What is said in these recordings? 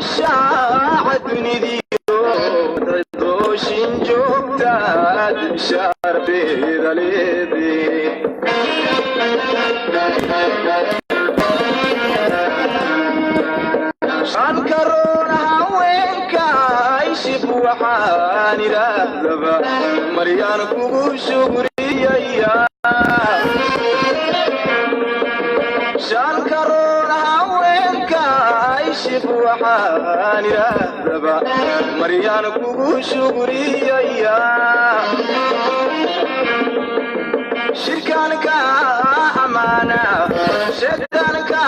Shaaca dunidiyo dooshin joogtaad sharafteeda leedee. Shankaroon haweenka ishib waxaan idhaahdaba maryaan kugu shugriyaya. Shankaroon haweenka ishib waxaan idhaahdaba maryaan kugu shugriyaya. Shirkaanka amaana, shaydaanka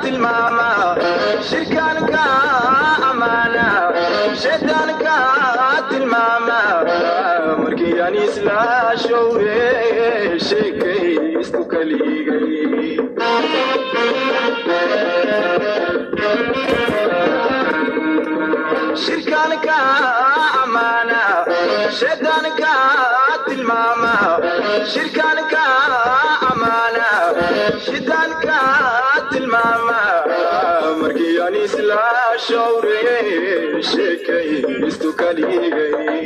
tilmaama. Shirkaanka amaana, shaydaanka tilmaama. Markii aan isla showre sheekaystu kaligay. Shirkaanka amaana, shaydaanka tilmaama. Shirkaanka amaana, shaydaanka tilmaama. Markii aan isla showre sheekaystu kaligay.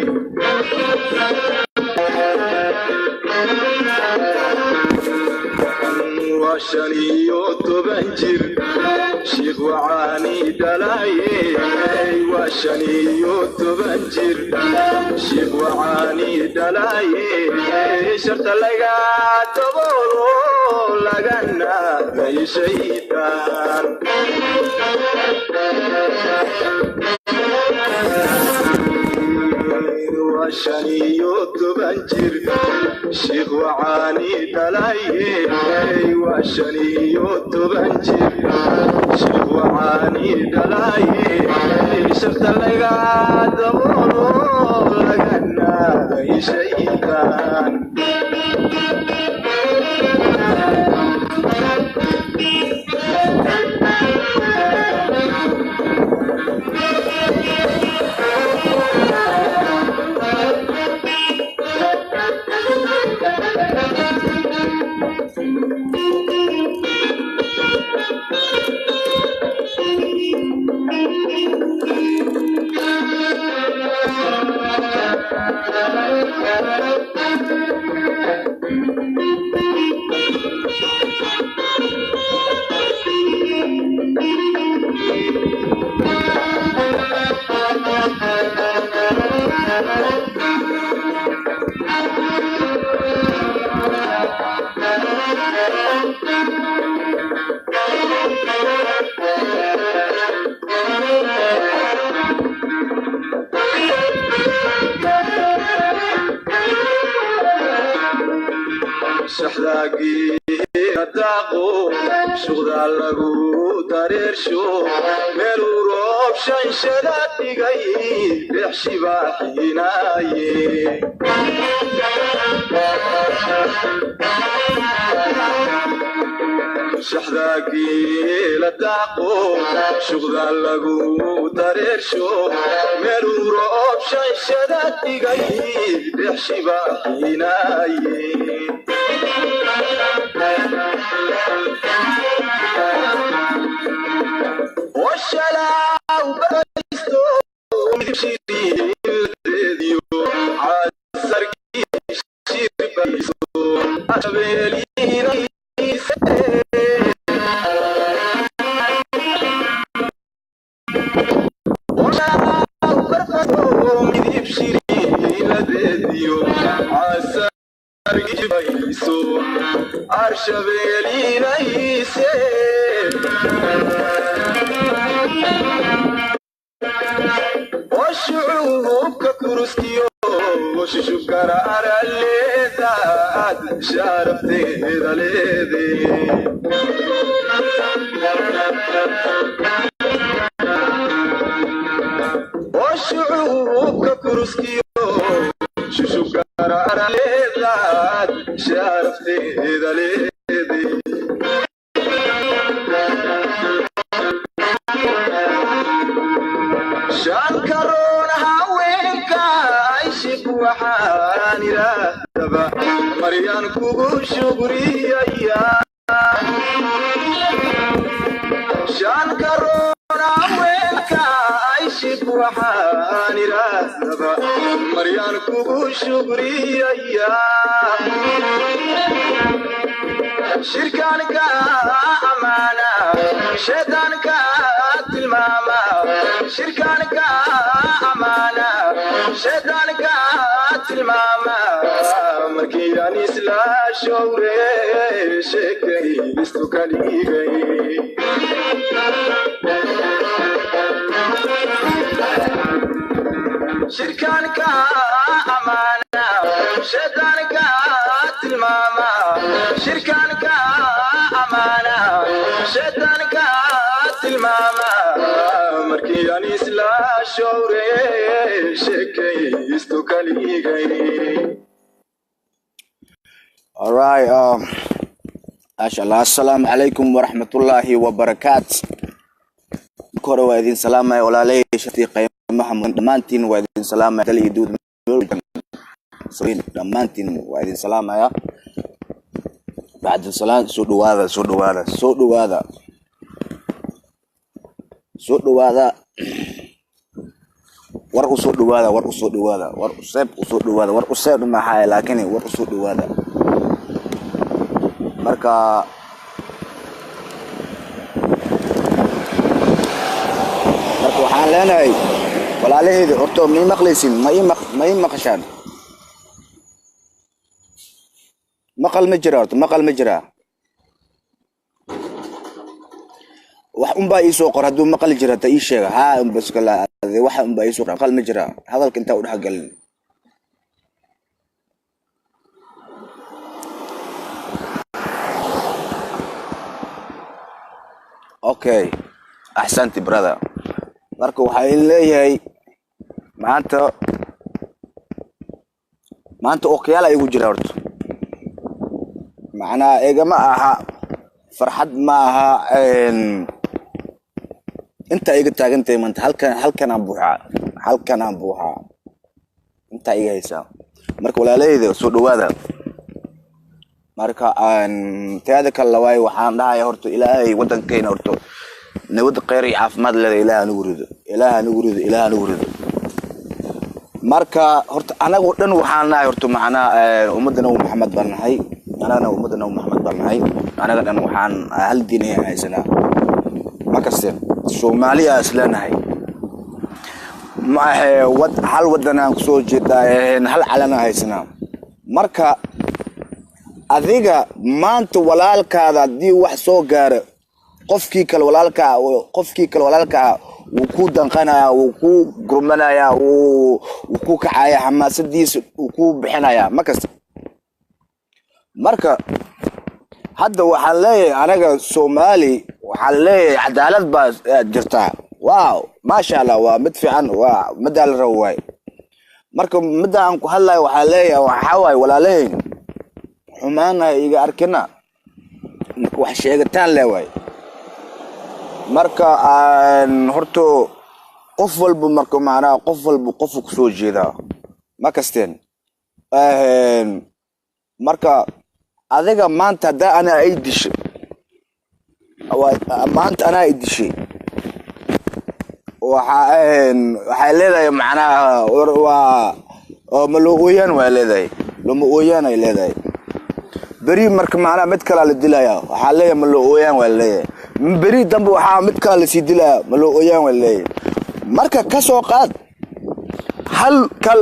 Waa 15 jir shiikh wacaani dhalaye. Waa 15 jir shiikh wacaani dhalaye. Sharta laga daboolo lagana day shaydaan. Waa 15 jir shiikh wacaani dhalaye. Waa 15 jir shiikh wacaani dhalaye. Sharta laga daboolo lagana day shaydaan. Shaxdaagiadaaqo shuqdaa lagu dareersho meeluu roob shanshada dhigay beexshibaaxinaaye. Shaxdaagiila daaqo shuqdaa lagu dareersho meeluu roob shanshada dhigay beexshibaaxinaaye. Washalaaw baraysto midibshiriiladeediyo casarkii shirbayso shabeeliinayse. Washalaaw baraysto midibshiriiladeediyo casarkii arshabeelinayse. Washucuubka kuruskiyo shushubkara araleedaad sharafteeda leede. Washucuubka kuruskiyo shushubkara araleedaad sharafteeda leede. Shankaroon haweenka ishib waxaan idhaahdaba maryaan kugu shugriyaya. Shankaroon haweenka Waxaan idhaahdaba maryaan kugu shugriyaya. Shirkaanka amaana, shaydaanka tilmaama. Shirkaanka amaana, shaydaanka tilmaama. Markii aan isla showre sheekaystu kaligay. Shirkaanka amaana, shaydaanka tilmaama. Shirkaanka amaana, shaydaanka tilmaama. Markii aan isla showre sheekaystu kaligay. All right, masha Allah. Assalaamu calaykum waraxmatullaahi wabarakaat. Marka hore waa idin salaamaya, walaalay, shartii qiimaha mudan. Dhammaantiin waa idin salaamaya, dal iyo duud, dhammaantiin waa idin salaamaya. Bacdu salaam, soo dhawaada, soo dhawaada, soo dhawaada, soo dhawaada. War u soo dhawaada, war u soo dhawaada, war useeb u soo dhawaada, war useeb maxaa, laakiin war u soo dhawaada. Marka waxaan leenahay, walaalaheyda, horto ma ii maqlaysin? Ma ii maqashaan? Maqal ma jira? Horta maqal ma jiraa? Wax unbaa ii soo qor hadduu maqal jira. Ta ii sheega haa unba iskala waxa unbaa ii soo qor. Maqal ma jira? Hadalka intaa u dhex galin. Okay, axsanti brother. Marka waxaa idin leeyahay, maanta okiyaala igu jira. Horta macnaa igama aha, farxad ma aha. Intaa iga taagantahay maanta, halkan aan buuxaa, halkan aan buuxaa, intaa iga haysaa. Marka walaalaheyda, soo dhawaada. Marka teeda kale waayo, waxaan dhahaya horta Ilaahay waddankeena horta nabad, kheyr iyo caafimaad leeda Ilaah anigu rido, Ilaah anigu rido, Ilaah anigu rido. Marka horta anagoo dhan waxaan nahay horta macnaa ummadda Nabi Maxamed baan nahay. Anagana ummadda Nabi Maxamed baan nahay. Anaga dhan waxaan hal diin ayaan haysanaa, ma kasteen? Soomaaliya isleenahay, ma ahe wad hal wadan aan kusoo jeedaa, hal calan aan haysanaa. Marka adiga maanta walaalkaada haddii wax soo gaaro, qofkii kale walaalkaa, qofkii kale walaalkaa wuu ku danqanayaa, wuu ku gurmanayaa, wuu ku kacaya, xamaasadiisa wuu ku bixinayaa, ma kasta? Marka hadda waxaan leeyahay, anaga Soomaali waxaan leeyahay cadaalad baa jirtaa. Wow, maasha Allah, waa mid fiican, waa middaa la rabo waay. Marka midda aan ku hadlayo waxaan leeyahay, waxaa waaye, walaalahayn, xumaana iga arkina. Marka wax sheegataan le waay. Marka horta qof walba, marka macnaha qof walba qofu kusoo jeedaa, ma kasteen? Marka adiga maanta haddaa anaa ay disho, maanta anaa ay dishay, waxay leedahay macnaha waa ma loo ooyaan waa leedahay, looma ooyaan ay leedahay. Beri marka macnaha mid kalaa la dilaya, waxaa leeyahay ma loo ooyaan waa leeyahay. Beri dambe waxaa mid kalaa lasii dilaya, ma loo ooyaan waa leeyahay. Marka kasoo qaad hal kal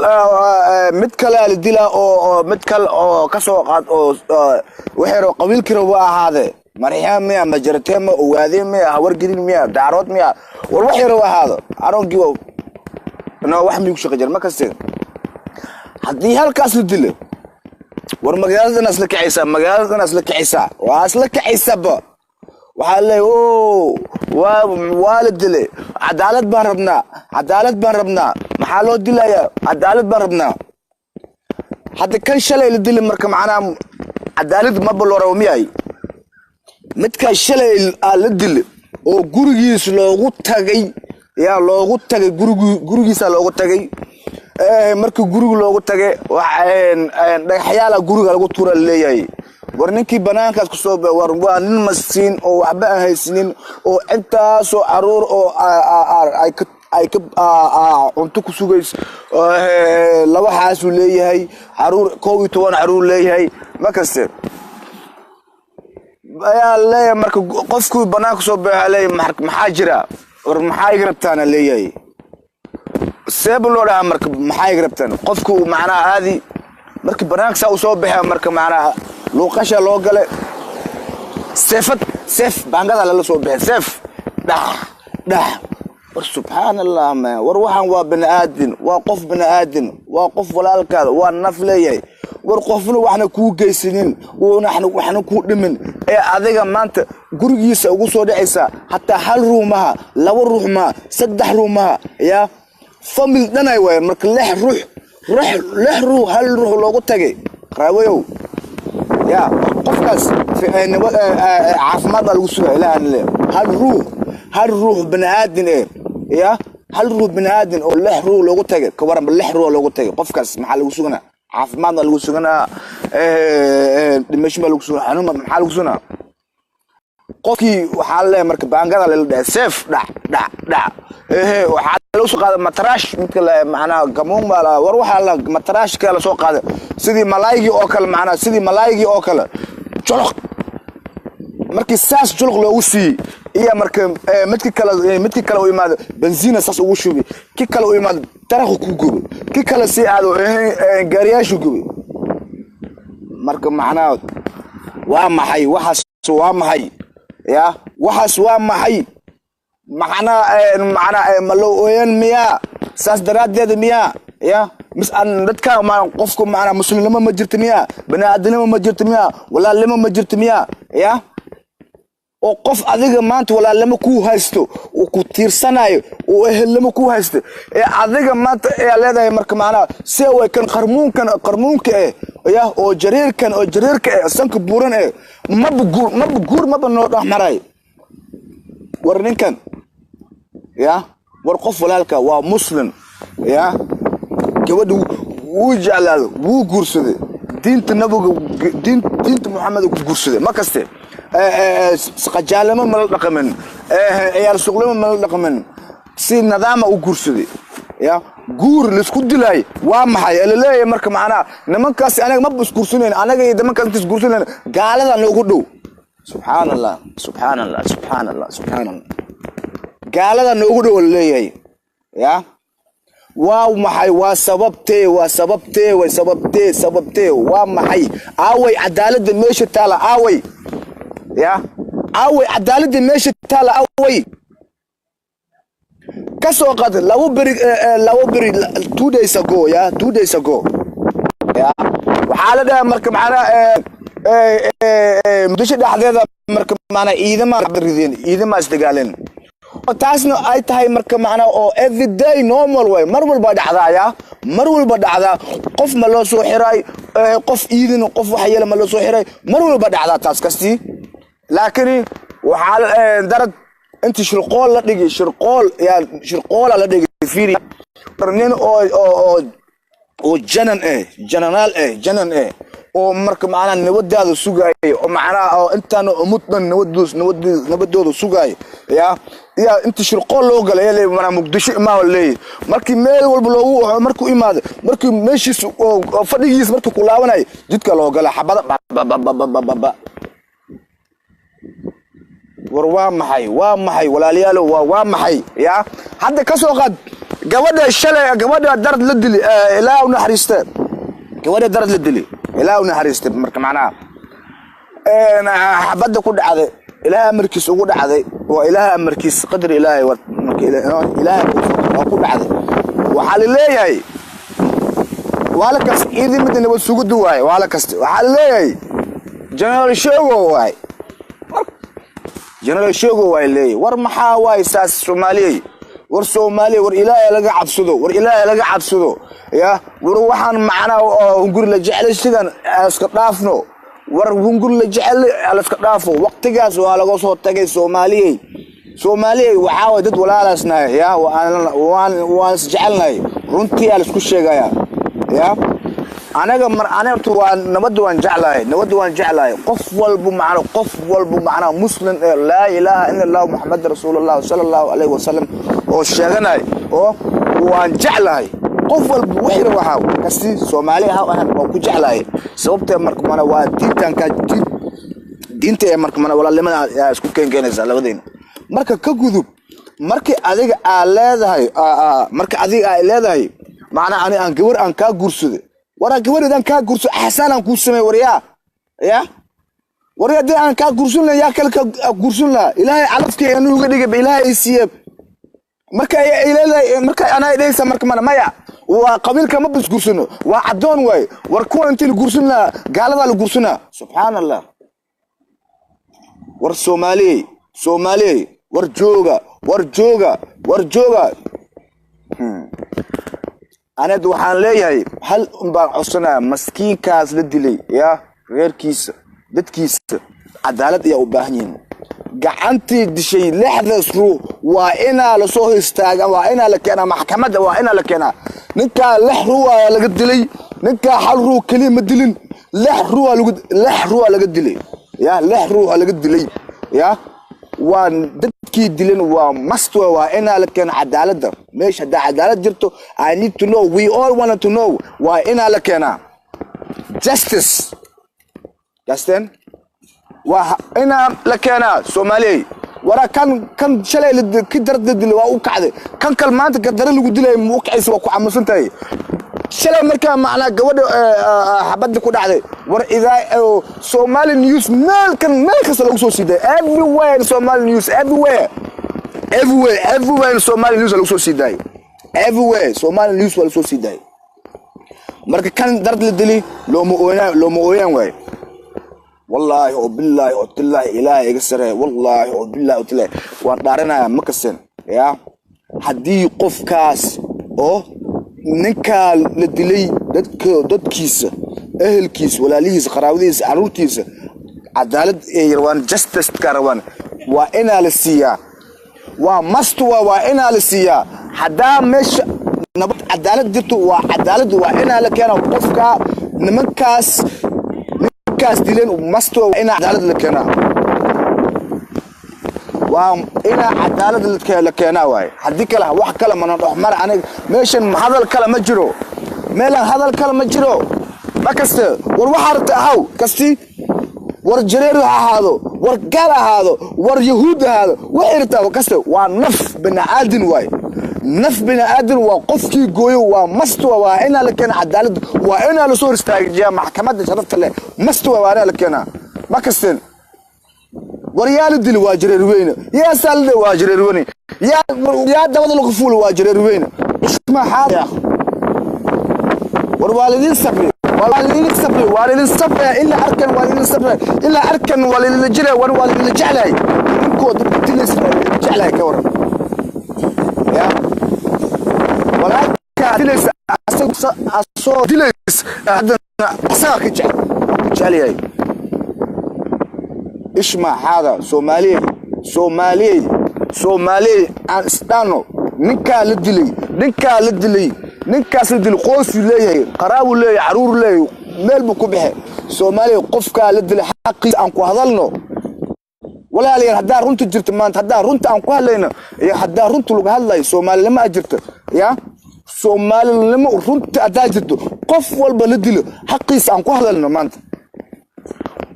mid kalea la dilaa oo mid kale oo kasoo qaad oo waxay rabo qabiilkii rabo ahaadee, Marixaan miya, Majaratee ma, Ogaadeen miya, Hawargelin miya, Daarood miya, war waxay rabo ahaado, I don't give a no. Wax miigu shaqa jira, ma kasteen? Haddii halkaas la dilo, war magaaladan isla kacaysaa, magaaladan isla kacaysaa, waa isla kacaysaba. Waxaa leeyahay o waa la dilay, cadaalad baan rabnaa, cadaalad baan rabnaa, maxaa loo dilayaa? Cadaalad baan rabnaa. Hadda kan shalay la dili, marka macnaha cadaalad maba loo rabo miyay? Midkaa shalay aa la dili oo gurigiis loogu tagay, yaa loogu tagay? Gurigiisaa loogu tagay. Markii guriga loogu tagay, dhagaxyaala guriga lagu tuura laleeyahay. War ninkii banaankaas kusoo, war waa nin masiin oo waxba aan haysanin oo intaasoo caruur oo ay Ay ka cunto ku sugays, laba xaasuu leeyahay, caruur 11 caruur leeyahay. Ma kaste ayaa leeyahay. Marka qofkii banaanka soo baxaa leeyahay, maxaa jira? War maxaa iga rabtaana leeyahay? Seeba loo dhahaa marka, maxaa iga rabtaan? Qofku macnaha aadi markii banaanka saa usoo baxee, marka macnaha luuqasha loo gale, seefad, seef baangada lala soo baxay, seef dhax dhax. War subxaan Allah, ma war waxaan waa bani aadin, waa qof bani aadin, waa qof walaalkaada, waa naf leeyahay. War qofna waxna kuu geysanin, wuuna waxna kuu dhimin, ee adiga maanta gurigiisa ugu soo dhacaysaa. Hataa hal ruux maha, laba ruux maha, saddex ruux maha, yaa family dhanay waaya. Marka lix ruux, lix ruux, hal ruux loogu tagay qaraawayow. Ya qofkaas caafimaad baa lagu sugaa ilaahana le. Hal ruux, hal ruux bani aadin ya hal ruux bani aadin oo lix ruux loogu tagay, ka waranba? Lix ruux loogu tagay, qofkaas maxaa lagu suganaa? Caafimaad baa lagu suganaa? Dhimasho baa lagu suganaa? Xanuun maxaa lagu suganaa? Qofkii waxaa leeyahay marka baangada lala dhahay, seef dhac dhac dhac. Ehe, waxaa lagu soo qaaday matrash midka la macnaha gamuun baa la. War waxaa la matrashka la soo qaaday sidii malaaygii oo kale, macnaha sidii malaaygii oo kale joloq. Markii saas joloq loogu siiyey iyo marka midkii kale u imaado, benziina saas ugu shubi. Ki kale u imaado, daraqu ku gubay. Ki kale sii aado, gaariyaashu gubay. Marka macnaha waa maxay waxaas? Waa maxay? Ya waxaas waa maxay? Macnaa macnaa ma loo ooyan miyaa? Saas daraaddeed miyaa? Ya mis aan dadka ma qofku macnaa muslimnimo ma jirto miyaa? Bani'aadanimo ma jirto miyaa? Walaalnimo ma jirto miyaa? Ya oo qof adiga maanta walaalnimo kuu haysto oo ku tiirsanayo oo ehelnimo kuu haysto, ee adiga maanta ayaa leedahay. Marka macnaha see way kan qarmuunkan, qarmuunka ya oo jareerkan, oo jareerka sanka buuran maba guur, maba guur, maba noo dhex maray. War ninkan, ya war qof walaalka waa muslim, ya gabadha wuu jeclaaday, wuu guursaday, diinta nabiga, diinta Muxamed ku guursaday. Ma kaste saqajaalnimo mala dhaqamin, ciyaar suqlimo mala dhaqamin, si nidaama u guursaday. Ya guur laisku dilaay waa maxay laleeyahay? Marka macnaha nimankaasi anaga maba isguursanayn, anaga iyo nimankaas inta isguursanayn gaalada noogu dhow. Subxaan Allah, subxaan Allah, subxaan Allah, subxaan Allah. Gaalada noogu dhow laleeyahay. Ya waa maxay? Waa sababtee? Waa sababtee? Way sababtee? Sababtee waa maxay? Aaway cadaaladda meesha taala? Aaway? Ya aaway cadaaladda meesha taala? Aaway? Ka soo qaad 2 beri, 2 beri, 2 days ago, ya 2 days ago, ya waxaa la dhahaa marka macnaha Muqdisho dhexdeeda marka macnaha ciidama rideen, ciidama isdagaaleen. Taasna ay tahay marka macnaha oo everyday normal way, mar walba dhacdaa, ya mar walba dhacdaa. Qof ma loo soo xiray? Qof iidin, qof wax yeela ma loo soo xiray? Mar walba dhacdaa taas kastii. Laakiin waxaa darad inti shirqool la dhigi, shirqool ya shirqoola la dhigi. Fiiri, nin oo janan jananaal janan oo marka macnaha nabadaada sugaayay, oo macnaha oo intaan umud dhan nabadoos nabadooda sugaayay, ya inta shirqool loo galay ee leeyahay Muqdisho imaa leeyahay. Markii meel walba loogu markuu imaado, markii meeshiis oo fadhigiis markii ku laabanay, jidka loo galay xabada ba. War waa maxay? Waa maxay, walaalayaal? Waa maxay? Ya hadda ka soo qaad gabadha shalay, gabadha darad la dili, Ilaahu naxariiste, gabadha darad la dili, Ilaahu naxariiste. Marka macnaha xabadda ku dhacday, Ilaahay amarkiis ugu dhacday, waa Ilaahay amarkiis, qadar Ilaahay. Marka Ilaahay waa ku dhacday. Waxaa la leeyahay waa la kas ciidamada nabad sugidda waaye, waa la kasta. Waxaa la leeyahay General Sheego waaye, General Sheego waay leeyahay. War maxaa waay saas, Soomaaliyey? War Soomaaliya, war Ilaahay laga cabsado, war Ilaahay laga cabsado. Ya war waxaan macnaha oo hunguri la jeclaysigan iska dhaafno. War hunguri la jecel la iska dhaafo, waqtigaas waa laga soo tagay. Soomaaliyey, Soomaaliyey, waxaa waay dad walaalaasnahay, ya waan isjecelnahay, runtii aa laisku sheegayaa. Ya anaga mar aniga horta waa nabadda waan jeclahay, nabadda waan jeclahay. Qof walba macna, qof walba macnaha muslim ee laa ilaaha illa Allah Muhammad rasuulullah sala Allahu alayhi wasallam Oo sheeganay oo waan jeclahay qof walba wixii waxaa kasi Soomaali ah ahan waan ku jeclahay. Sababtee marka mana waa diintanka diinta ee marka mana walaalnimada ayaa isku keenkeenaysaa labadeena. Marka ka gudub, markii adiga aa leedahay, marka adiga aa leedahay macnaa ani aan gabar aan kaa guursaday, waraa gabadheedaan kaa guurso, axsaan aan kuu sameey. Waryaa ya waryaa, haddii aan kaa guursan lahaa, yaa kale ka guursan lahaa? Ilaahay calafkii anu uga dhigay, Ilaahay i siiye. Marka ay leedahay, marka anaa dhehaysa marka mana maya, waa qabiilka ma bas guursano, waa caddoon waaye. War kuwa intii la guursan lahaa gaaladaa la guursanaa. Subxaan Allah. War Soomaaliyey, Soomaaliyey, war jooga, war jooga, war jooga. Anad waxaan leeyahay hal un baan codsanaya: maskiinkaas la dilay ya reerkiisa, dadkiisa cadaalad ayaa u baahan yihiin. Gacantii dishay lixdaas ruux waa inaa lasoo istaaga, waa inaa la keenaa maxkamadda, waa inaa la keenaa. Ninkaa lix ruux ayaa laga dilay. Ninkaa hal ruux keliya ma dilin, lix ruux lagu, lix ruux laga dilay ya, lix ruux laga dilay ya. Waa dadkii dilan, waa must, waa inaa la keeno cadaaladda meesha. Haddaa cadaalad jirto, I need to know, we all want to know, waa inaa la keenaa justice justin, waa inaa la keenaa. Soomaaliyey, waraa kan shalay ki darada dilay waa u kacday, kan kal maanta gardare lagu dilay ma u kacaysa? Waa ku camusan tahay. Shalay markaa macnaa gabadha xabadda ku dhacday, war idaa Somali news meelkan meel kasta lagu soo siiday, everywhere in Somali news, everywhere, everywhere, everywhere in Somali news lagu soo sii daayay, everywhere Somali news waa lagu soo sii daayay. Marka kan dard la dili looma ooyaan, looma ooyaan waaye. Wallaahi oo billaahi oo tillaahi, Ilaahay iga sareeya, wallaahi oo billaahi oo tillaahi, waan dhaaranayaa, ma kasen ya. Haddii qofkaas oo ninkaa la dilay dadka, dadkiisa, ehelkiisa, walaalihiisa, qaraabadiisa, caruurtiisa cadaalad ay rabaan, justice ka rabaan, waa inaa la siiyaa. Waa must, waa inaa la siiyaa. Haddaa meesha nabad cadaalad jirto, waa cadaalad, waa inaa la keenaa qofka nimankaas, ninkaas dileen. Must, waa inaa cadaalad la keenaa, waa inaa cadaalad la keenaa waaye. Haddii kale wax kale mana dhexmar aniga meeshan, hadal kale ma jiro, meelan hadal kale ma jiro. Ma kaste? War waxaa rabta ahaw kasti, war jareer ha ahaado, war gaal ahaado, war yahuud ahaado, waxay rabtaa kaste, waa naf bini aadin waaye. Naf bini aadan waa qofkii gooyo, waa must, waa inaa la keena cadaalad, waa inaa lasoo hor istaajiyaa maxkamadda sharafta leh. Must, waa inaa la keenaa. Ma kasteen? War yaa la dili? Waa jareer weyne. Yaa saalide? Waa jareer weyne. Yaa dabada lagu fuulo? Waa jareer weyne. Maxaa war waa lidin sabri, waa lidin sabri, waa lidin sabri ilaa arkan, waa lidin sabri ilaa arkan, waa lidin jira, war waa lidin jeclahay. Idinkoo dadka dilaysa waa lidin jeclahay, ka waran ya? Walaalkaa dilaysa, asoo dilays haddana asaga ka jecel, ku jecel yahay. Ishma haada? Soomaaliyey, Soomaaliyey, Soomaaliyey, aan isdhaano. Ninkaa la dilay, ninkaa la dilay, ninkaas la dilay qoysuu leeyahay, qaraabuu leeyahay, caruur leeyahay, meel buu ku baxe. Soomaaliya, qofkaa la dilay xaqiisa aan ku hadalno. Walaalayaal, haddaa runta jirto maanta, haddaa runta aan ku hadlayno iyo haddaa runta lagu hadlayo, Soomaalinimo a jirto ya, Soomaalinimo runta haddaa jirto, qof walba la dilo xaqiisa aan ku hadalno maanta.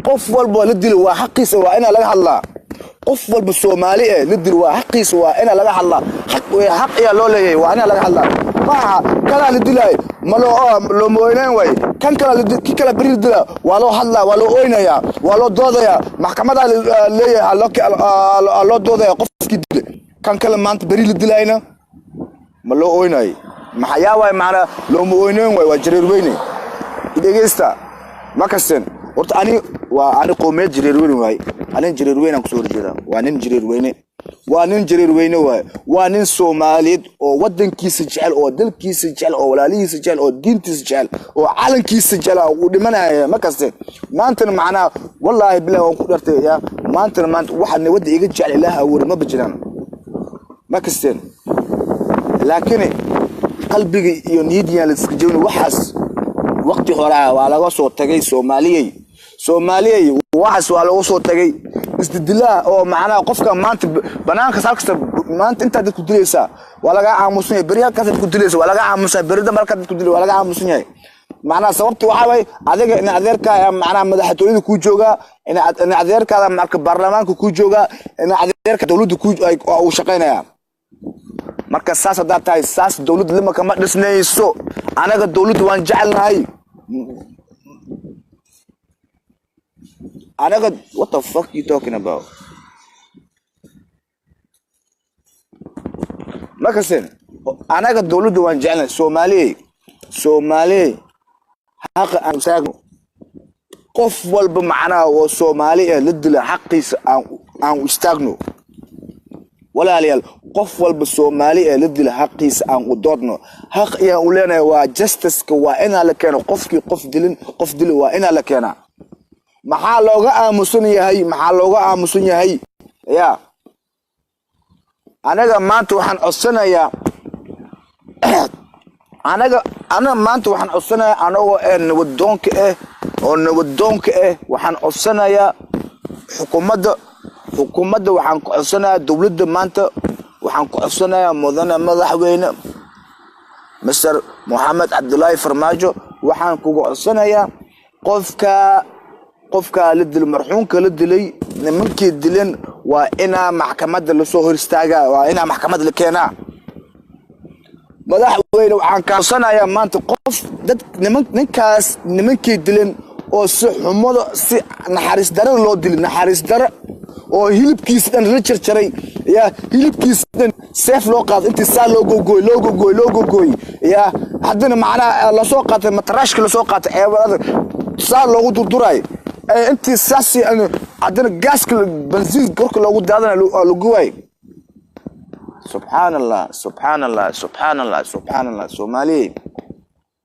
Qof walba la dilo waa xaqiisa, waa inaa laga hadlaa. Qof walba Soomaali eh la dilo waa xaqiisa, waa inaa laga hadlaa. Xaq xaq ayaa loo leeyahay, waa inaa laga hadlaa. Maaha kanaa la dilaayo ma loo looma oynayn waaye. Kan kala ki kala beri la dilaa waa loo hadlaa, waa loo oynayaa, waa loo doodayaa, maxkamadaa leeyahay, loo doodaya qofkii dilay. Kan kale maanta beri la dilaayna ma loo oynayo? Maxaa yaa waay? Macnaa looma oynayn waaye, waa jareer weyne. Dhegeysta, ma kasteen? Horta ani waa ani qowmiyad jareer weyne waaye. Anin jareer weyne aan kusoo horjeedaa. Waa nin jareer weyne, waa nin jareer weyne waaye. Waa nin Soomaaliyeed oo wadankiisa jecel, oo dalkiisa jecel, oo walaalihiisa jecel, oo diintiisa jecel, oo calankiisa jecel uu dhimanaya. Ma kaste? Maantana macnaha wallaahi bilahi waan ku dhartay ya, maantana maanta waxa nabadda iga jecel Ilaah awoore ma bajiraan. Ma kasteen? Laakiin qalbiga iyo niyadiyaan la iska jebin. Waxaas waqti horaa waa laga soo tagay. Soomaaliyey, Soomaaliyey, waxaas waa lagu soo tagay. Isdidilaa oo macnaha qofka maanta banaanka halkasta Maanta intaa dad ku dilaysaa, waa lagaa aamusan yahay. Beri halkaas dad ku dilaysa, waa lagaa aamusan yahay. Beri dambe halkaas dad ku dilay, waa lagaa aamusan yahay. Macnaha sababta waxaa waye, adiga in adeerkaa macnaha madaxtooyada kuu joogaa, in adeerkaada marka baarlamaanka kuu joogaa, in adeerka dowladda ku uu shaqaynaya. Marka saas haddaad tahay, saas dowladda lima kama dhisnayso. Anaga dowladda waan jecelnahay anaga. What the fuck you talking about? Makasin anaga dowladda waan jecelnahay. Soomaaliyey, Soomaaliyey, xaqa aan taagno. Qof walba macnaha oo Soomaali ah la dila, xaqiisa aan u istaagno. Walaalayaal, qof walba Soomaali ee la dila, xaqiisa aan u doodno. Xaq ayaan u leenahay, waa justiceka, waa inaa la keeno. Qofkii qof dilin, qof dili, waa inaa la keenaa. Maxaa looga aamusan yahay? Maxaa looga aamusan yahay? Ya anaga maanta waxaan codsanayaa, anaga anaga maanta waxaan codsanayaa, anagoo ee nabadoonka ah, oo nabadoonka ah, waxaan codsanayaa xukuumadda. Xukuumadda waxaan ku codsanayaa, dowladda maanta waxaan ku codsanayaa, mudane madaxweyne Mr Moxamed Cabdullaahi Farmaajo, waxaan kuga codsanayaa qofka la dilay, marxuumka la dilay, nimankii dileen waa inaa maxkamadda lasoo hor istaagaa, waa inaa maxkamadda la keenaa. Madaxweyne, waxaan ka codsanayaa maanta qof dad niman ninkaas nimankii dileen oo si xumada, si naxariis darada loo dilay, naxariis daro oo hilibkiisa dhan la jarjaray, ya hilibkiisa dhan seef loo qaaday, intii saa loo gogooy, loo gogooy, loo gogooy, ya haddana macnaha lasoo qaatay, mataraashka lasoo qaatay, ceebada saa loogu durduraay, intii saas haddana gaaska bensiin korka loogu daadanayo lagu waay. Subxaan Allah, subxaan Allah, subxaan Allah, subxaan Allah. Soomaaliyey,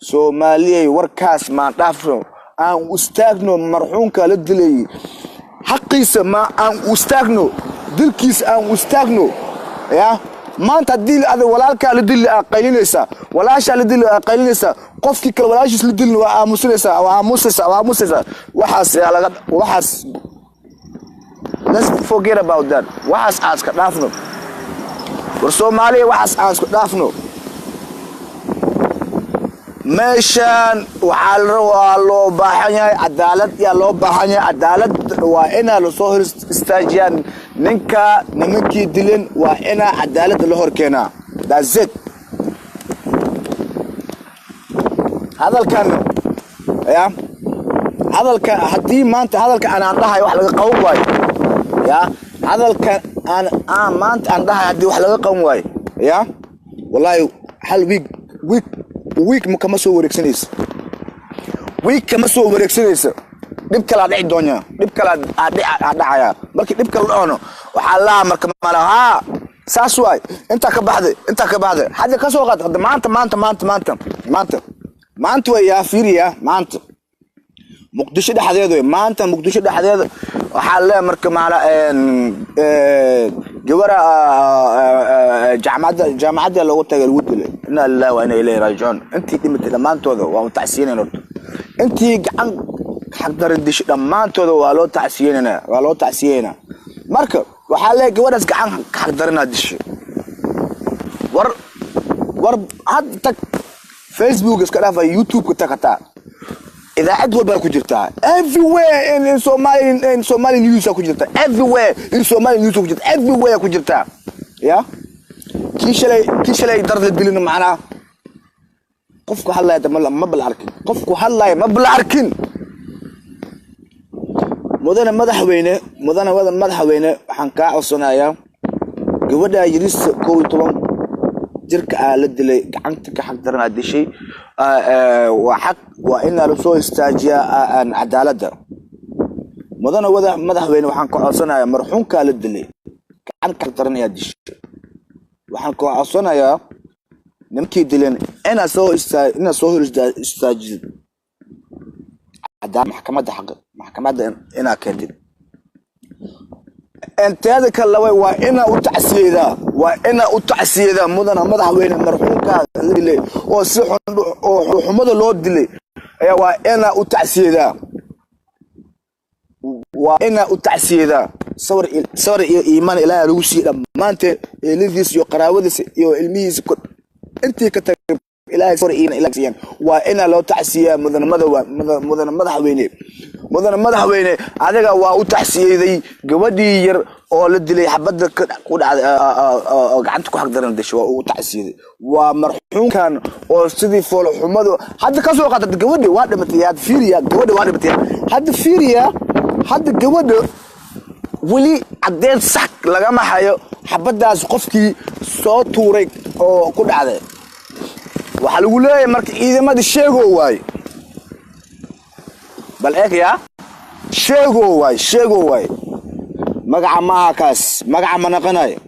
Soomaaliyey, warkaas maan dhaafno, aan u istaagno marxuumka la dilayay xaqiisa, ma aan u istaagno dilkiisa, aan u istaagno. Ya maanta haddii ada walaalkaa la dili aa qaylinaysaa, walaashaa la dili aa qaylinaysaa, qofkii kale walaashiis la dilin waa aamusinaysaa, waa aamusaysaa, waa aamusaysaa. Waxaas yaa laga waxaas, let's forget about that. Waxaas aan iska dhaafno. War Soomaaliya, waxaas aan isku dhaafno. Meeshaan waxaa waa loo baahan yahay cadaalad, yaa loo baahan yahay cadaalad. Waa inaa lasoo hor istaajiyaan ninka, nimankii dileen waa inaa cadaaladda la hor keenaa. That's it. Hadalkan ya hadalka, haddii maanta hadalka aan dhahay wax laga qaban waayo, ya hadalka aan maanta aan dhahay haddii wax laga qaban waayo, ya wallahi hal week ma kama soo wareegsanaysa, week kama soo wareegsanaysa, dhib kalaa dhici doonyaa, dhib kalaa aa dhacaya. Markii dhib kala dhacono, waxaa laa marka mala haa saas waay, intaa ka baxday, intaa ka baxday, hadda ka soo qaad. Hadda maanta, maanta, maanta, maanta, maanta, maanta way yaa fiiriya, maanta Muqdisho dhexdeeda wey, maanta Muqdisho dhexdeeda waxaa le marka maala gabara jaamacadda loogu tagay lagu dilay. Inaa lillahi wa inaa ilayhi raajicuun. Intii dhimatay dhammaantooda waa u tacsiyenayn horta. Intii gacan xaqdarin dishay dhammaantooda waa loo tacsiyeynana, waa loo tacsiyeynaa. Marka waxaa leeyahay gabadhaas gacan xaqdarinaa dishay. War had tag Facebook, iska dhaafa YouTube-ka, tag hataa idaacad walbaa ku jirtaa. Everywhere in Somali, in Somali news ku jirta, everywhere in Somali news ku jirta, everywhere ku jirtaa. Ya kii shalay dar la dilin, macnaa qofku hadlaya ma bal arkin, qofku hadlaya ma bal arkin. Mudane madaxweyne, mudane madaxweyne, waxaan kaa codsanayaa gabadha yirista 11 jirka aa la dilay, gacanta ka xaq daran aa dishay, waa xaq, waa inaa lasoo istaajiyaa cadaaladda. Mudane wada madaxweyne, waxaan ka codsanayaa marxuumkaa la dilay, gacan ka xaq daran ayaa dishay, waxaan ka codsanayaa nimankii dileen inaad soo hor istaajisid maxkamadda, xaqa maxkamadda inaa keentid. Inteeda kale way waa inaa u tacsiyedaa, waa inaa u tacsiyedaa mudana madaxweyne marxuumkaa la dilay oo si xun oo xumada loo dilay ayaa waa inaa u tacsiyedaa. Waa inaa u tacsiyedaa. Sawir iyo iimaan Ilaahay lagu siiye dhammaanteen, eeladiis iyo qaraabadiis iyo ilmihiisa, intii ka tagay Ilaahay sawir iimaan Ilaahay siiyaan. Waa inaa loo tacsiyeyaa mudanimada. Waa mudane madaxweyne, mudane madaxweyne, adiga waa u tacsiyeday gabadhii yar oo la dilay, xabadda ku dhacday oo gacanta ku xagdaran dashay. Waa u tacsiyeday. Waa marxuumkan oo sidii foolxumadu hadda ka soo qaatay. Gabadhi waa dhimatay. Hadda fiiriya, gabadhi waa dhimatay. Hadda fiiriya, hadda gabadha weli caddeyn sax lagama hayo xabaddaas qofkii soo tuuray oo ku dhacday. Waxaa lagu leeyahay marka ciidamada Sheego waaye. Bal eeg yaa, Sheego waay, Sheego waay. Magaca maaha kaas, magaca ma naqanayo.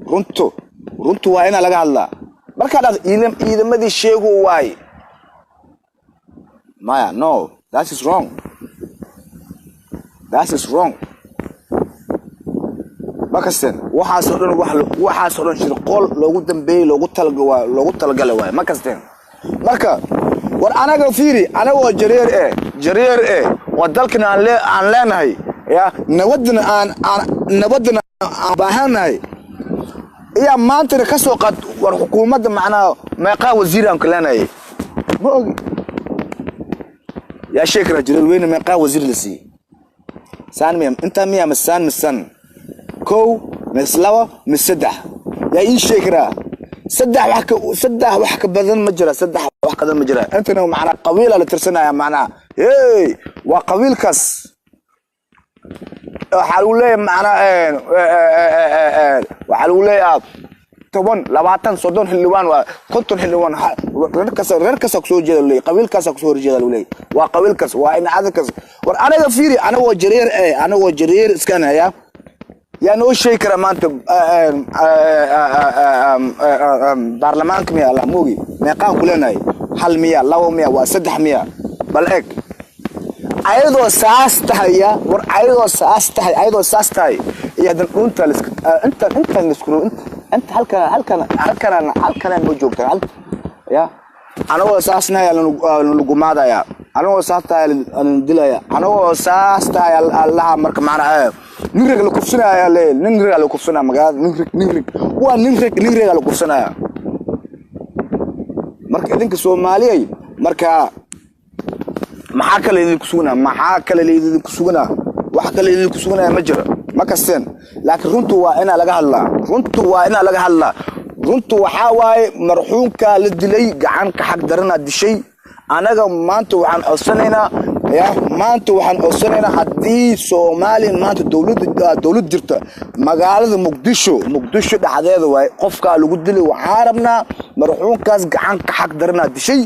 Runtu waa inaa laga hadlaa. Markaa dhahdo ciidamadii Sheego waay, maya, no, that is wrong, that is wrong. Ma kasteen? Waxaasoo dhan, waxaasoo dhan shirqool loogu dambeeyey, loogu talagalay waay. Ma kasteen? Marka war anaga fiiri, anagoo Jareer eh, Jareer eh, waa dalkana aan leenahay ya, nabadna aan nabadna aan baahannahay. Iyaa maantana ka soo qaad. War xukuumadda macnaha meeqaa wasiir aan ka leenahay? Ma ogi. Yaa sheegi karaa Jareer Weyne meeqaa wasiir la siiyey? Saan miya? Intaa miya? Masaan misan kow, mis labo, mis saddex? Yaa ii sheegi karaa? Saddex wax ka badan ma jira. Saddex wax ka badan ma jira. Intana macnaa qabiila la tirsanaya macnaa. Hey, waa qabiilkaas. Waxaa lagu leeyahay macnaa, waxaa lagu leeyahay 10, 20, 30 xildhibaan, waa 50 xildhibaan. Reer kasta kusoo jeeda leeyahay, qabiilkaasa kusoo horjeeda lagu leeyahay. Waa qabiilkaas, waa in adalkaas. War anaga fiiri, anagoo Jareer eh, anagoo Jareer iskanaya, yaa noo sheegi kara maanta baarlamaanka miya la moogi meeqaan ku leenahay? Hal miya? Labo miya? Waa saddex miya? Bal eeg, ayadoo saas tahaya. War ayadoo saas tahay, ayadoo saas tahay iyo hadan dhunta liska inta intan lisku inta halkan halkan halkan noo joogtaan ya. Anagoo saasnahay lagumaadaya, anagoo saas tahay lanu dilaya, anagoo saas tahay allaha. Marka macnaa nin rag la kufsanaya le, nin rag la kufsanaya magaalada. Nin rag, nin rag, waa nin rag, nin ragaa la kufsanaya. Marka idinka Soomaaliyay, marka maxaa kale idinku sugnaa? Maxaa kale idinku sugnaa? Wax kale idinku sugnaya ma jiro. Ma kasteen? Laakiin runtu waa inaa laga hadlaa. Runtu waa inaa laga hadlaa. Runtu waxaa waaye marxuumka la dilay gacanka xag daranaa dishay. Anaga maanta waxaan codsanaynaa ya, maanta waxaan codsanaynaa, haddii Soomaaliya maanta dowlad jirta, magaalada Muqdisho, Muqdisho dhexdeeda waaye qofkaa lagu dilay. Waxaan rabnaa marxuumkaas gacanka xag daranaa dishay.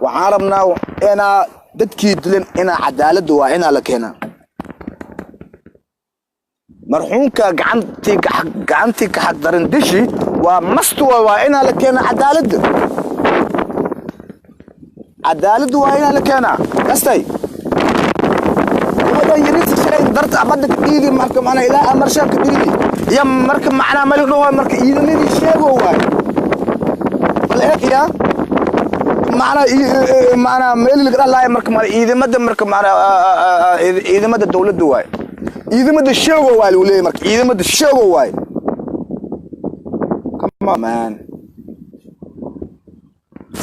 Waxaan rabnaa inaa dadkii dilan inaa cadaaladda waa inaa la keenaa. Marxuumka gacantii ka xaq daran dishi waa must, waa inaa la keenaa cadaaladda. Cadaaladda waa inaa la keenaa. Kastay gabadhan yariisa shalay darta abadda ka dhiidi, marka macnaa ilaa amarshaa ka dhiidi iyo marka macnaa mali dhaho. Marka ciidamadii Sheego waay. Bal eeg yaa, macnaa macnaa meel laga dhalaaya. Marka macnaa ciidamada, marka macnaa ciidamada dowladda waay, ciidamada Sheego waay lagu leeyahay. Marka ciidamada Sheego waay. Come on, man.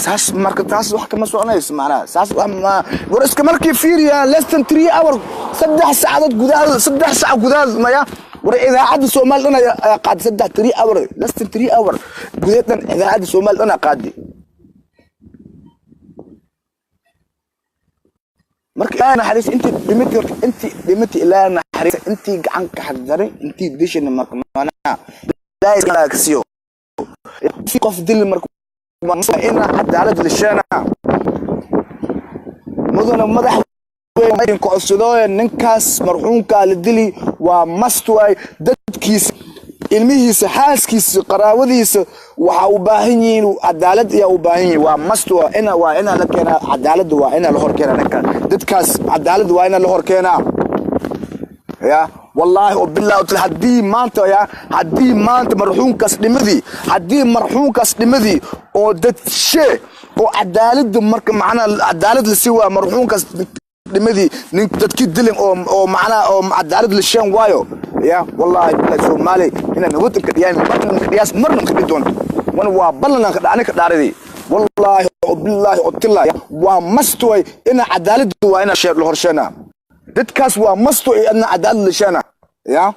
Saas marka taas wax kama soconayso macnaha. Saas wax ma. War iska markii fiiriya, less than 3 hour, 3 saacadood gudahood, 3 saac gudahood maya. War idaacadda Soomaali dhan ayaa qaaday 3 hour, less than 3 hour gudaheed dhan idaacadda Soomaali dhan ayaa qaaday. Marka Ilaahay naxariis intii dhimatay, horta intii dhimatay Ilaahay naxariis, intii gacan ka xagdaray, intii dishana marka macnaha Ilaahay ka siiyo. Qof dil marka ina cadaalad lisheena. Mudana madax codsadooye, ninkaas marxuumkaa la dili waa must waay. Dadkiisa, ilmihiisa, xaaskiisa, qaraabadiisa waxa u baahan yihiin cadaalad ayaa u baahan yihiin. Waa must, waa ina la keenaa cadaaladda. Waa ina la hor keenaa ninka dadkaas. Cadaaladda waa ina la hor keenaa ya. Wallaahi oo billahi taala, haddii maanta ya, haddii maanta marxuumkaas dhimadii, haddii marxuumkaas dhimadii oo dad shee oo cadaaladda marka macnaha cadaalad la sii waa marxuumkaas. Dhimadii nin dadkii dilin oo macnaha oo cadaalad la sheen waayo ya. Wallahi billahi, Soomaali inaan wadanka dhiyaan marna ka dhiyaas, marna ka doonto wan waa ballan ka dhacni ka dhaaridii. Wallahi oo billahi oo tillahi, waa must way ina cadaalad, waa ina sheer la horsheena dadkaas, waa must way ina cadaalad la sheena ya.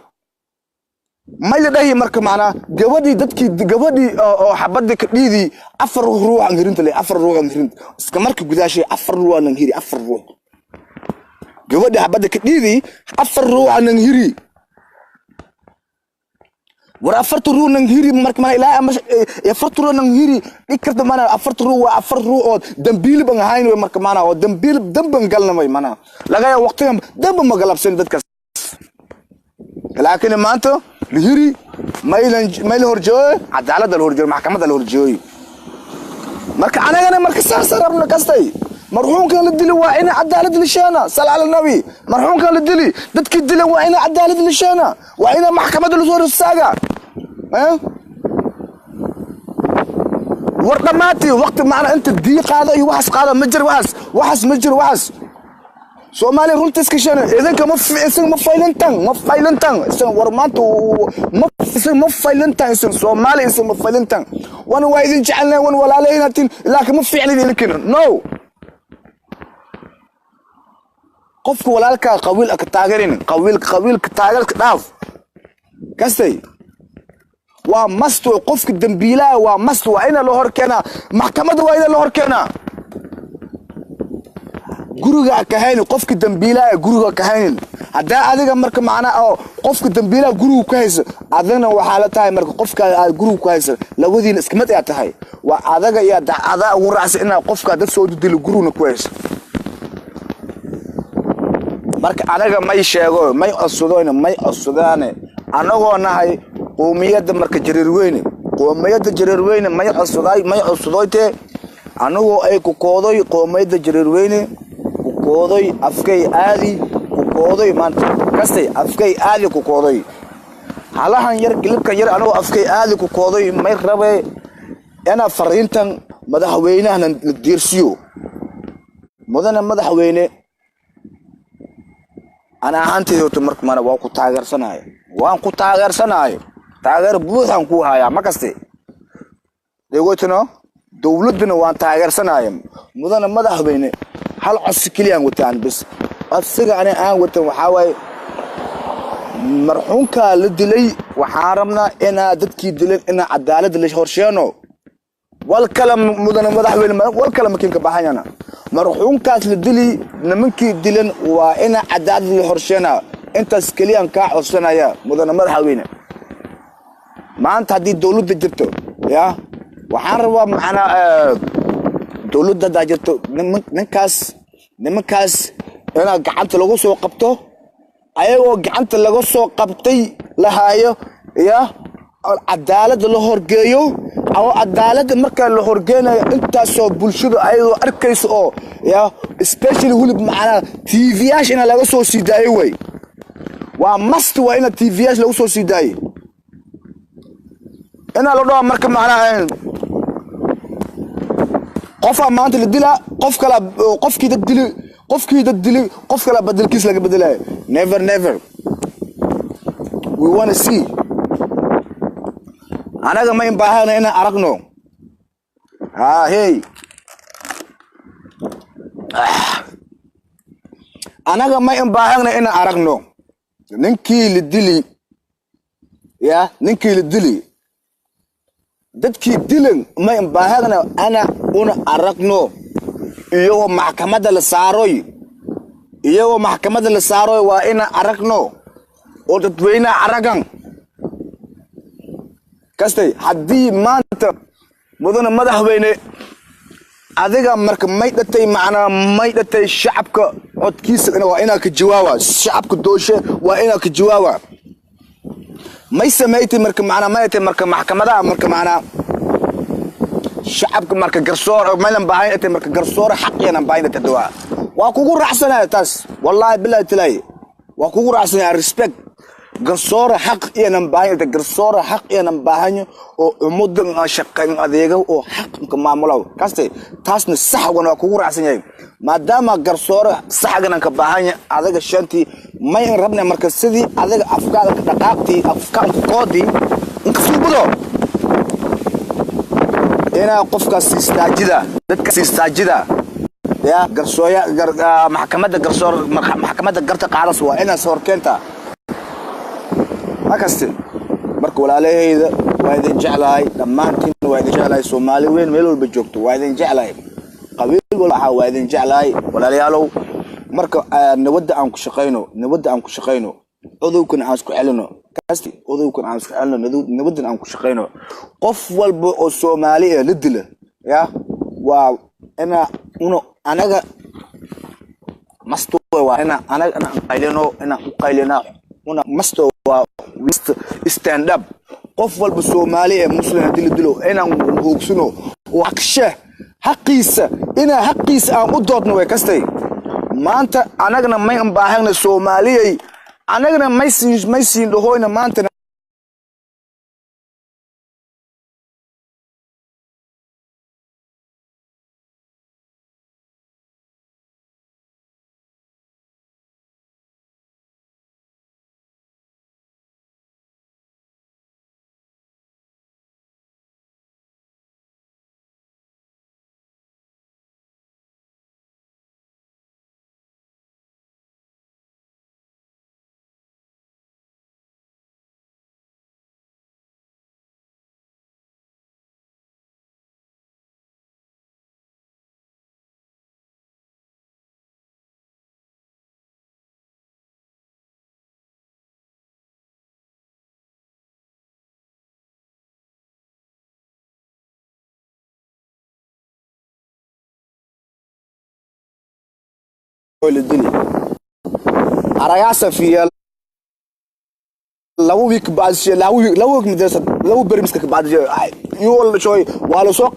May la dhahi marka macnaa gabadhii dadkii gabadhii oo xabadii ka dhiidii, afar ruux aan hirinta le, afar ruux aan hirinta iska marka gudaashay, afar ruux aan hiri, afar ruux gabadhii xabadda ka dhiidii, afar ruux aan hiri. War afarta ruux nan hiri marka mana ilaa ama afarta ruux nan hiri dhig karta mana. Afarta ruux waa afar ruux oo dambiil ban ahayn wey marka mana, oo dambiil damban galna way mana laga yaabo waqtigan damba ma galabsan dadkaas, laakiin maanta lahiri maylan may la horjooyo, cadaaladda la horjooyo, maxkamadda la horjooyo. Marka anagana marka saasa rabno kastay. Marxuumkan la dili waa ina cadaalad lisheena. Sal cala nabi. Marxuumkan la dili, dadkii dilan waa ina cadaalad lisheena, waa ina maxkamadda lasoo hor istaaga. War dhammaantii waqti macna inta dii qaado iyo waxaas qaado ma jiro, waxaas ma jiro. Waxaas Soomaaliya runta iska sheena. Idinka ma isaga ma faylantan, ma faylantan isan. War maanta ma isaga ma faylantan isan. Soomaaliya isan ma faylantan. Wan waa idin jecelnahay, wan walaalaynatin, laakiin ma fiicnin idinkina. No, qofka walaalkaa qabiil ka taageerin, qabiil qabiilka taageerka dhaaf kastay. Waa must qofka dambiilaha, waa must, waa ina la hor keenaa maxkamadda, waa ina la hor keenaa. Guriga ka haynin qofka dambiilaha, guriga ka haynin. Haddaa adiga marka macnaa oo qofka dambiilaha guriga ku haysa, adagna waxaa la tahay marka qofka aad guriga ku haysa labadiina iskamid ayaa tahay. Waa adaga iyo adaa ugu raacsan inaad qofka dad soo dilo gurigna ku haysa. Marka anaga may sheego, may codsadoyne, may codsadaane anagoo nahay qoomiyadda marka Jareerweyne, qoomiyadda Jareerweyne may codsaday, may codsadoyte anagoo ay ku koodoy qoomiyadda Jareerweyne, ku koodoy afkay aadi, ku koodoy maanta kastay afkay aadi, ku koodoy halahan yar gilibkan yar, anagoo afkay aadi ku koodoy, may rabe inaa fariintan madaxweynahana la diirsiyo. Mudane madaxweyne, ana ahaanteyda horta marka mana waa ku taageersanayo, waan ku taageersanayo, taageer buuxaan ku hayaa ma kaste degotino. Dowladduna waan taageersanayo. Mudane madaxweyne, hal codsi keliyaan wataan bis. Codsiga ani aan watan waxaa waaye marxuumkaa la dilay, waxaan rabnaa inaa dadkii dileen inaa cadaalad la horsheeno. Wal kale mudane madaxweyne, wal kale makiinka baxayana. Marxuumkaas la dili, nimankii dilan waa inaa cadaalad la horsheenaa. Intaas keliyaan kaa codsanaya, mudane madaxweyne. Maanta haddii dowladda jirto ya, waxaan rabaa macnaa dowladda haddaa jirto, ninkaas nimankaas inaa gacanta lagu soo qabto, ayagoo gacanta laga soo qabtay la haayo ya, cadaaladda la horgeeyo, oo cadaaladda marka la horgeenayo intaasoo bulshada ayadoo arkaysa oo ya, especially hulib macnaa TV-yaasha ina laga soo sii daayo way. Waa must, waa ina TV-yaasha lagu soo sii daayo, inaa la dhaho marka macnaha qofaa maanta la dilaa, qof kala, qofkii dad dili, qofkii dad dili, qof kala bedelkiis laga bedelayo. Never, never. We wanna see. Anaga ma in baahana inaan aragno. Ha hey, anaga ma in baahana inaan aragno ninkii la dili ya, ninkii la dili, dadkii dilan ma in baahana ana una aragno iyagoo maxkamadda la saaroy, iyagoo maxkamadda la saaroy. Waa inaan aragno oo dadweynaha aragan kastay. Haddii maanta, mudane madaxweyne, adiga marka may dhatay macnaa may dhatay shacabka codkiisa waa inaa ka jawaaba, shacabka dooshe waa inaa ka jawaaba. May samaytay marka macnaa may atay marka maxkamadaha marka macnaa shacabka marka garsoor maylan baahan atay marka garsoor xaqiyanan baahan atay dawaa. Waa kugu raacsanaya taas, wallahi billahi tilaahi, waa kugu raacsanaya. Respect. Garsoora xaq iyanan baahan atay, garsoora xaq iyanan baahanyo oo ummadan shaqayn adeega oo xaq ka maamulaw kaste. Taasna sax wan, waa kugu raacsan yahay. Maadaama garsoore saxganan ka baahanya adaga shantii may in rabna. Marka sidii adaga afkaada ka dhaqaaqtii, afkaanku koodii inka suubudo inaa qofkaas istaajida, dadkaas istaajida ya garsooya maxkamadda garsoor, maxkamadda garta qaadas waa inaas horkeenta ma kaste. Marka walaalahayda, waa idin jeclahay dhammaantiin, waa idin jeclahay. Soomaali weyn meel walba joogto waa idin jeclahay, qabiil walba ahaa waa idin jeclahay, walaalayaalow. Marka nabadda aan ku shaqayno, nabadda aan ku shaqayno, cudowkana aan isku celino kasti, cudowkana aan isku celino, nabaddan aan ku shaqayno. Qof walba oo Soomaali ah la dila ya waa ina una anaga masto, waa ina anaga inaan qaylino, inaan u qaylina una masto, waa stand up. Qof walba Soomaali ee Muslim haddii la dilo inaan hoogsano oo haqshe xaqiisa, inaa xaqiisa aan u doodno way kastay. Maanta anagana may baahagna Soomaaliyay, anagana may siin dhahoyna maantana. La dili aragaasa fiya 2 week bacdishe, 2 week, 2 week madrasa, 2 beri miska bacdishe iyo shoy waa la soo.